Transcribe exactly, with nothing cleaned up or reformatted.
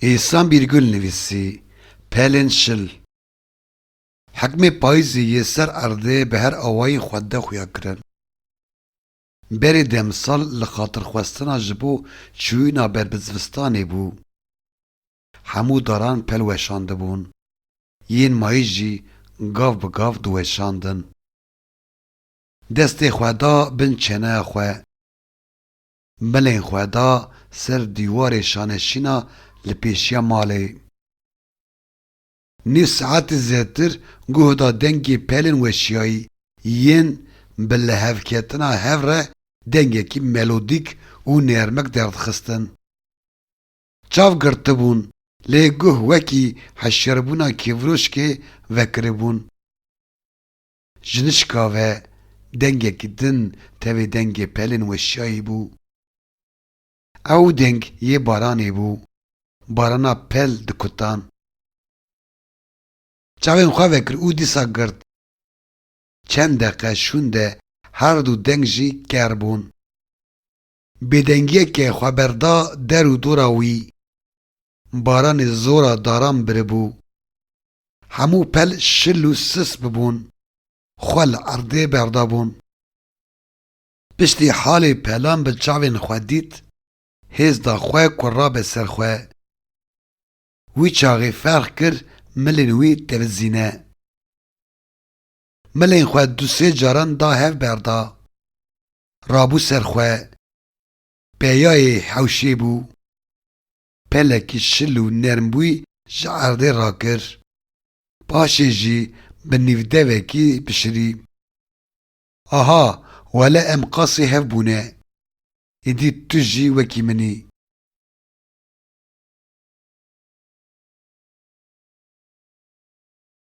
Îhsan Bîrgul nivîsî, Pelên Şil. Hikmê payîzê yê ser erdê bi her awayî xwedê xuya kirin. Berê demsal li xatirxwestina ji bo çûyîna ber bi zivistanê bû. Hemû daran pel weşandibûn. Yên mayî jî gav bi gav diweşandin. Destê xwe da bin çeneya xwe. Milên xwe da ser dîwarê şaneşîna li pêşiya malê. Nîv saetî zêtir guh da dengê pelên weşiyayî yên bi lihevketina hev re dengekî melodîk û nêrmek derdixistin. Çav girtibûn, lê guh wekî heşyarbûna kêvroşkê vekiribûn. Ji nişka ve dengekî din tevê dengê pelên weşiyayî bû. Ew deng yê baranê bû. Barana pel dikutan. Çavên xwe vekir û dîsa girt. Çend deqe şûnde her du deng jî ker bûn. Bêdengiyeke xwe berda der û dora wî. Baranê zora daran biribû. Hemû pel şil û sis bibûn. Xwe li erdê berdabûn. Piştî halê pelan bi çavên xwe dît, hêz da xwe ku rabe ser xwe. Wî çaxê ferq kir milên wî tevizîne. Milên xwe du sê caran da hev berda. Rabû ser xwe. Peyayê hewşê bû. Pelekî şil û nermbûyî ji erdê rakir. Paşê jî bi nîvdevekî pişirî. Aha, wele em qasî hev bûne. Êdî tu jî wekî min î.